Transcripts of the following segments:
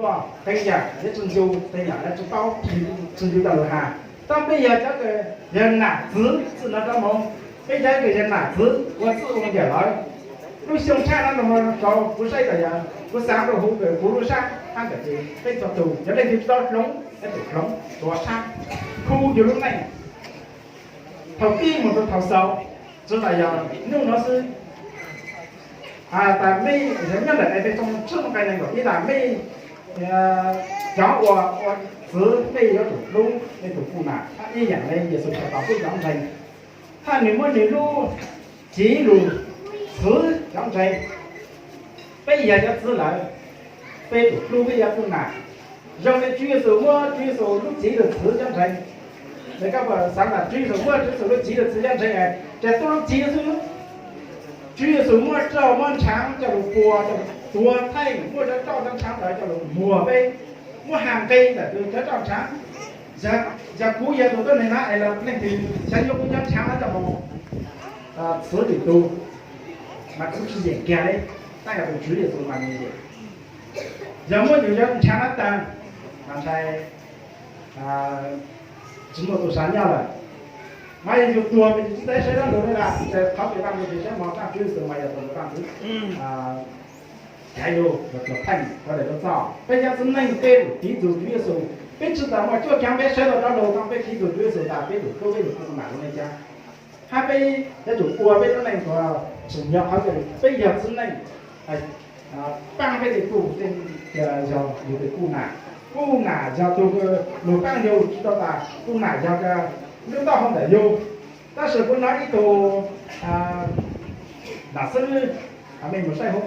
Qee yam yuav tsis ncu, qee yam yuav tsis paub, tsis ncu rau lus has. Tab peb yog cov kws yog nam txwv txwj no rov mus, peb cov kws yog nam txwv ua txwj ua nkawm lawm. Lub xyoo tshaj no los rau kuv saib tas yog kuv xaav rau huv kws kuv lub sab hab ntawm ces peb txhua tug yog leej twg tsis tau hloov, peb tus hloov tuav tshab, khu yug lub neej thaum pib mus rau thaum xaus, tsuas tas yog nub no xwb. Tas mej yog nyob ntawm Efexoos tshooj nqai nees nkaum ib tas mej cov uas ua txwv mej yuav tsum hlub mej tus poj nam ib yam le Yexus Khetos tub cov ntseeg. Thaum nws muab nws lub civ lug txwv cov ntseeg, peb yog cov txwv lawm, peb tsum hlub peb cov poj nam zoo li Tswv Yexus muab Tswv Yexus lub civ lug txwv cov ntseeg. Koj puas xaav tas Tswv Yexus muab Tswv Yexus lub civ lug txwv cov ntseeg, ces tuab lub civ xwb. Tswv Yexus muab rauj muab ntshaav coj lug pua, coj lug tuav theej, muab cov rauj cov ntshaav ntawd coj lug muag peb, muab has nqe ntawm cov rauj ntshaav. Yog kuv yog tus tuab neeg na es los leej twg xaav yuav kuv cov ntshaav no coj mus txwv lwm tus, mas kuv tsis yeem kiag li, tab yog tus Tswv Yexus mas nws yeem. Yog muab yus cov ntshaav no tag, mas ntshai tsis muaj tus sav nyob lawm. Mas yog yus tuag pes tswv teb saib dab lug li lawm, ces qhov pes vaaj mus ces saib mog, Vaajtswv Yexus mas yog tus vaaj ntxwv caiv lug los tuav theej rau daim lub txoj. Peb cov txiv neej peb tsum tiv txug Tswv Yexus, peb tsis tas muaj cuab kav peb sawv rov lug no, peb tiv txug Tswv Yexus tas peb tsum hlub peb tus poj nam zoo le caag, hab peb yuav tsum ua peb lub neej uas tsim nyog qhov peb yog txiv neej. Paab peb tej kuj yog yus tus poj nam, poj nam yog tus lug paab yug, tsis tau tas poj nam yog lub taub hau ntawm yug. Tab sis kuv nov ib tug nam xib hwb, mej mus saib huv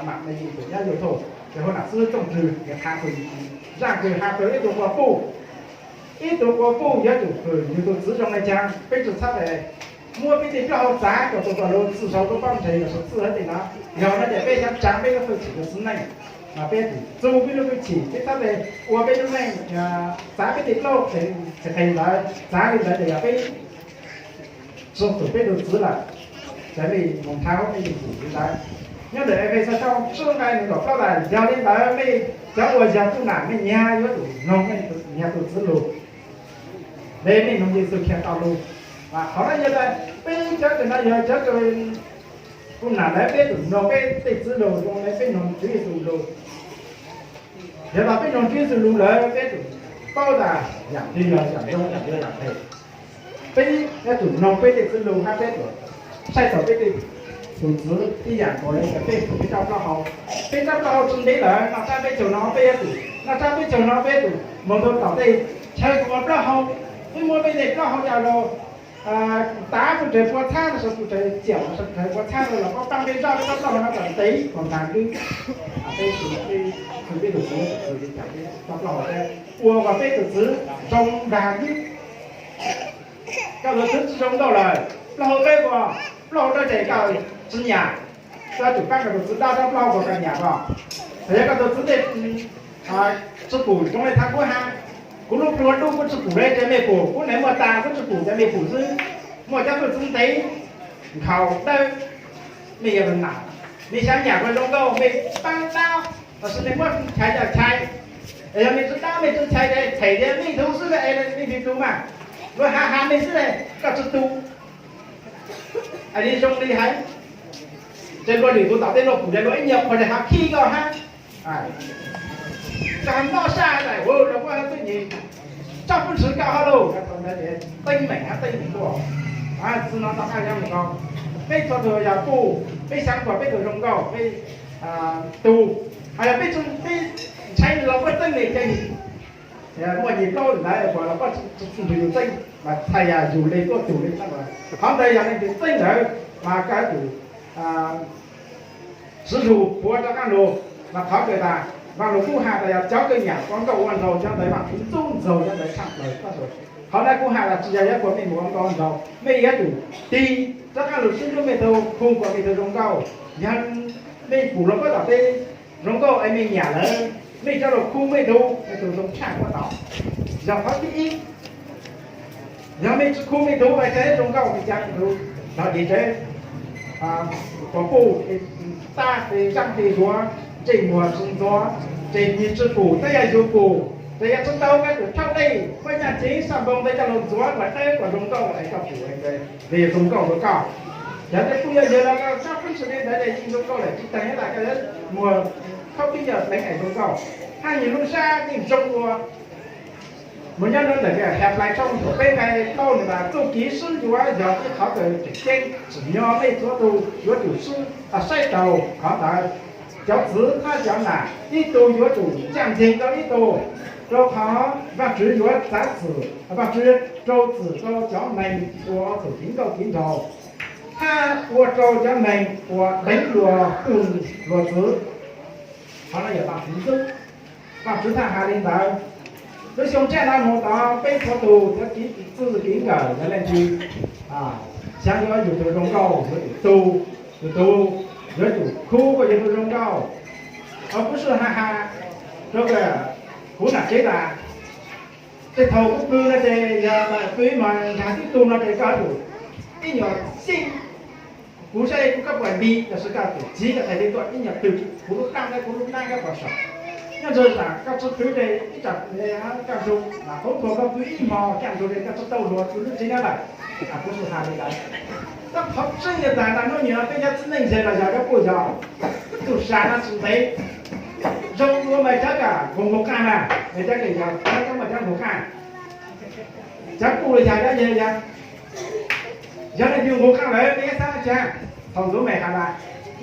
mam me tus nyob YouTube, ces huv nam xib hwb Tooj Rwg nws has txug, zaaj kws has txug ib tug quas puj. Ib tug quas puj yuav tsum hwm yug tus txiv zoo le caag, peb tsis txhob muab peb tej plaub hau txav kom tus kom lug txwm sau lub pob ntseg los sis txwm hab tej no. Yog no ces peb xaav tsaav peb lub hwj chim rua txiv neej, mas peb txuj peb lub hwj chim, peb txhob ua peb lub neej txav peb tej plaub qe ntawd, txav li ntawd ces yog peb txug peb tus txiv lawm, ces mej mus nrhav huv mej tus txiv ntawd. Nyob ntawm Efexus tshooj tsib nqai nees nkaum plaub tas, yog li ntawd mej cov uas yog poj nam mej nyag yuav tsum noog mej nyag tus txiv lug le mej noog Yexus Khetos lug. Qhov no yog tas peb cov kws no yog cov kws poj nam lawm, peb tsum noog peb tej txiv lug zoo le peb noog Tswv Yexus lug. Yog tas peb noog Tswv Yexus lug lawm peb tsum paub tas yaam twg yog yaam zoo, yaam twg yog yaam phem. Peb yuav tsum noog peb tej txiv lug hab peb tsum saib taus peb tej tus txiv ib yaam nkaus le peb peb rab plaub hau. Peb rab plaub hau tsi ntev lawm, noj rab peb caug no peb yuav tsum, noj rab peb caug no peb yuav tsum moog rua tom tej chaw kws ua plaub hau, peb muab peb tej plaub hau coj lug tav pub rua puas txhab los sis pub rua ciam los sis rua puas txhab los kuj paab peb zaj peb rab plaub hau no kom ntev kom ntaag lub. Peb tug txiv, peb tug txiv, rab plaub hau ua kom peb tug txiv zoo ntaag lub. Koj tus txiv tsi zoo nkauj lawm, plaub hau dawb ua, plaub hau dawb ces koj tsi nyam, koj yuav tsum paab koj tus txiv dawb rab plaub hau kom koj nyam ko. Yog koj tus txiv tej tsi pum zoo le thaum kuv has, kuv lub plhu dub kuv tsi pum le ces mej pum, kuv neeg muaj tas kuv tsi pum ces mej pum xwb. Muaj cov tug txiv ntev nkhaus dawb, mej yuav nam, mej xaav nyam koj zoo nkauj mej paab dawb los sis mej muab chais coj chais. Yog mej tsi dawb mej tsi chais ces them tias mej tug xwb es mej tug tug mas, luag has has mej xwb es koj tsi tug. Li zoo li hais, ces luag lwm tus tom tej luag pum ces luag ib nyuag qhuas ces ho khib koj hab. Koj noj saj tas ua luag kuj xwb nyem, tsob pub ntshwv koj hab lauj. Teeb meem hab teeb meem tuaj, txiv no tau qab nyob mus ko. Peb txhua tug yog puj, peb xaav kuas peb tug zoo nkauj, peb tug, hos yog peb, peb ntshai los puab txeeb mej ces muaj nyem plaub ntawd kuas los puab tsi nrug yus txeeb, mas txhais yog yus le tuaj tug le txeeb. Qhov ntawd yog leej twg txeeb ntawd mas koj yuav tsum sib zug puav rov qaab lug. Mas qhov kawg tas Vaaj Lug Kub has tas yog cov kws nyam ua nkauj ua nraug cov ntawd mas kuv ntxub ntxaug cov ntawd tshaj plaws. Qhov ntawd kuv has tas tsi yog yuav kuas mej mus ua nkauj ua nraug, mej yuav tsum tig rov qaab lug sib nrub mej tug, khu kuas mej tug zoo nkauj. Yog mej pum luag puab tom tej zoo nkauj es mej nyam lawm, mej coj lug khu mej tug, mej tug zoo tshaj puab tod. Yog qhov thib ib, yog mej tsi khu mej tug es tsi zoo nkauj mej coj mej tug lug dim tsev, kuas puj, tab tej zaaj tej duav, ntsej muag tsi ntxuav, Ces nyuag tsw pum twb yog yus pum, ces yog tsis tau koj tus thauj dej muaj nyaj ceev xaj npoo ntawd coj los ntxuav kom dawb kom zoo nkauj es koj pum es zoo nkauj rau koj. Cov tej kuj yog yawg los koj txhob pheej tsis li ntawd ces yeej zoo nkauj lawm tsis teeg thiab tas koj yuav muag thaub pib yog pleev es zoo nkauj. Haj yus lub sab yeej zoo dua. Mus nyob rau ntawm Hea Plais tshooj peb nqe plaub nws tas txuj kev sib yuav yog ib qhov kawg tseem ceeb, tsim nyog nej txhua tus yuav tsum sib saib taus qhov ntawd. Cov txwv thiab cov nam ib tug yuav tsum ncaj ncees rau ib tug, rau qhov Vajtswv yuav txav txim, Vajtswv rau txim rau cov neeg uas txhaum kev nkauj kev nraug, thiab ua rau cov neeg uas deev luag tug luag txwv. Qhov no yog Vajtswv ntxub, Vajtswv thiaj hais li ntawd. Lub xyoo tshiab no mus tod peb txhua tus cov kev txwj kev nkawm yog leej twg xav yuav yus tus zoo nkauj yuav tsum tu, yus tus yuav tsum khub kom yus tus zoo nkauj. Kuv sim hais hais rau kuv nam tsev tas, tej thaum kuv pw no ces yog pw ib hmos nrog tib tug no ces koj yuav tsum ib nyuag xij. Kuv saib kuv koj puas nti los sis koj tus txiv koj tais li tuaj ib nyuag twg kuv lub dab thiab kuv lub dab koj puas saum. Nyob ntawd tas koj tsis pw ces ib tsam koj zoo mas qhov uas koj pw ib hmos kaj ntug li koj tsis tau luag pw lub tsev nyob lawm. Kuv sim hais li ntawd. Tab qhov tseeb yog tas hnub nyoog no peb cov txiv neej ntse los yog cov kuj yog tug sam no tsis ntev zoo dua mas cov kam nqus nqus qaj na, mas cov kam yog cov mas cov nqus qaj. Cov kuj yog cov yog yog leej twg nqus qaj lawm peb xav cas. Thaum ntxov me has tas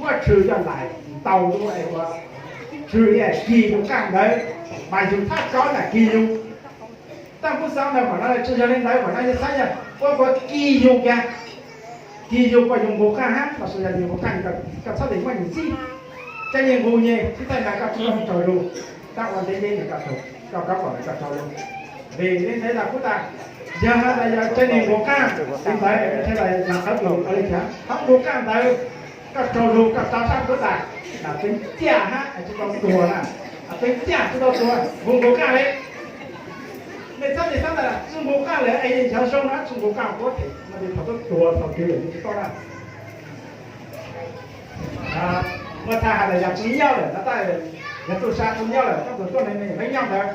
Vajtswv coj lais ntaus rau es ua Vajtswv kis yus qaj ntawd, mas yus thab tsov na kis yus. Tab kuv xav ntawd kom no tsis yog li ntawd kom no yog xav yog ua kom kis yus kiag, kis yus kom yus nqus qaj hab los sis yog yus nqus qaj koj txhob li muaj nyias txib. Cov nyias nqus nyias txib thaij mas koj tsis tau raug lus, tab ua ntev ntev koj rov kom koj raug lus. Vim li ntawd los kuv tas yog tas yog cov nyias nqus qaj li ntawd es peb thiaj li yog qhov tus ua li cas qhov nqus qaj ntawd koj raug lus koj rov sab kuv tas, peb ciaj hab tsis tau tuag na, peb ciaj tsis tau tuag nqus nqus qaj li. Nej txhob li xav tas tsis nqus qaj lawm es yog zoo na tsis nqus qaj kuv them no li thaum tub tuag thaum twg lawm tsis tau na. Muaj txhaj has tas yog tsis nyob lawm no tab yog tub sab tsis nyob lawm koj tus tuaj ne me me nyob ntawd.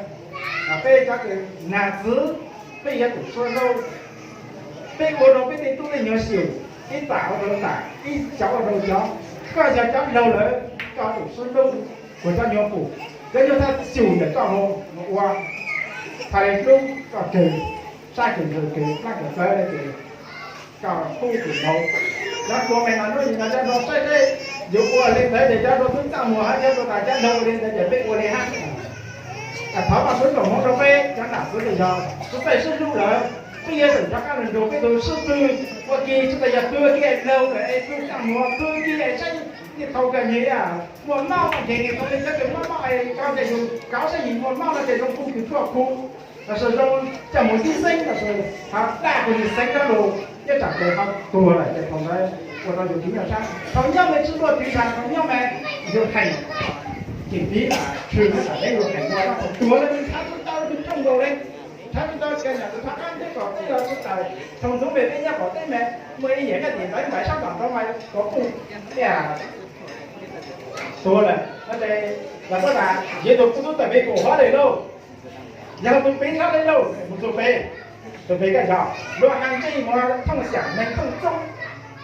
Peb cov kws nag txwv peb yuav tsum sua nraug, peb ua rau peb tej tub tej nyuag xyum, ib tam ua rau tam, ib cov ua rau cov. Koj yog cov laug lawm koj tsum sua nraug kuas cov nyuag pum, cov nyuag thaj xyum ntawm koj mus ua, txhais hlub koj kawg, sab kawg ntsws kawg plab kawg plawv ces koj pub tus laug. Cov hluas me no hnub nim no cov hluas saib seb yus ua li ntawd ces cov hluas twb txaj muag hab, cov hluas tas cov laug ua li ntawd ces peb ua li hab. Thov Vajtswv foom hmoov rau peb cov nam txwv los yog txhua tus sib hlub lawm, peb yuav tsum rov qab los nrug peb tus sib pw ua ke, tsis tas yog pw ua ke laug lawm es pw txaj muag pw ua ke es saib niaj thaum kawg nyias muaj mob nkees nkees tau li cov kws mob mob es cov kws yus kauv saib yus muaj mob no ces zoo phooj ywg tshuaj khu los sis zoo coj mus tib xeeb los sis ho daj kuv yus xeeb dab lug, yeej tsam ces ho tuag lawm ces thaum ntawd ua rau yus tsis nyob sab. Thaum nyob mas tsis luaj tsis ntshai, thaum nyob mas yus heem, cem tiv tshwm tas peb yus heem ua thaum tuag lawm ntshav tsis tau tus rooj nkaus li, ntshav tsis tau ces yog tus thaj qab ntseb kom teb los tsis tawm. Thaum ntxov mas peb nyob kom teb mas muaj ib yam nyob tim ntawd ntais sab tom ntawd mas kom pum tias tuag lawm no ces los koj tas yog tus kuv tub tawm pem kaum hov li lauj, yog tus pem hov li lauj, mus txug pem, tus pem koj yog luag has ntsej muag thooj xyam neeg thooj txoob,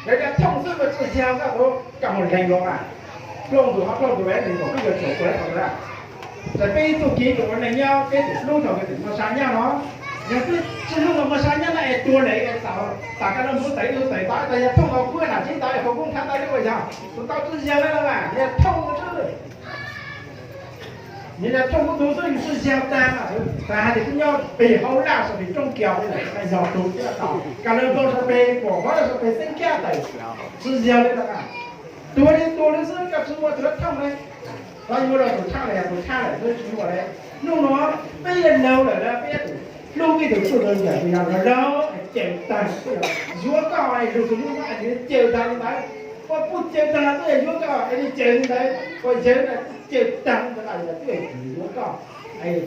yog cov thooj xwb koj tsis yog koj tus koj mus lees luag mas plooj tus ho plooj tus es nws kom peb yuav tsum tuag thaum ntawd. Ces peb ib txuj kev tus ua neej nyob peb tsum hlub thaum peb tsum muaj sab nyob no. Yog peb tsis hlub thaum muaj sab nyob no es tuag lawm es tas koj lub npua tawm tus tawm tod tas yog thooj los kuj nam tsis tau es kuv kuj nrhav tau li ua yog tus tau tsis yog li los mas yog thooj xwb. Nws yog thooj kuv tus xwb nws tsis yog tag, tas hais tias kuv nyob pem hauv laj saum pem rooj kios li lawm, yog tus thiaj tau koj lub npua saum pem pom hov saum pem xeeb kiab tawm, tsis yog li los mas tuag li tuag li xwb koj tsis muaj tus thooj li. Tov yuav los tus tshaj los yog tus tshaj lawm twb tsis muaj li. Hnub no peb yog laug lawm na peb yuav tsum hlub peb tus txuj tus ntawm tus yog laug laug es cawm tag, yuav koj es lug tus hlub no es nws cawm tag li ntawd, ua puj cawm tag twb yog yuav koj es nws cawm li ntawd, ua yawg na cawm tag li ntawd los yog twb yog yuav koj es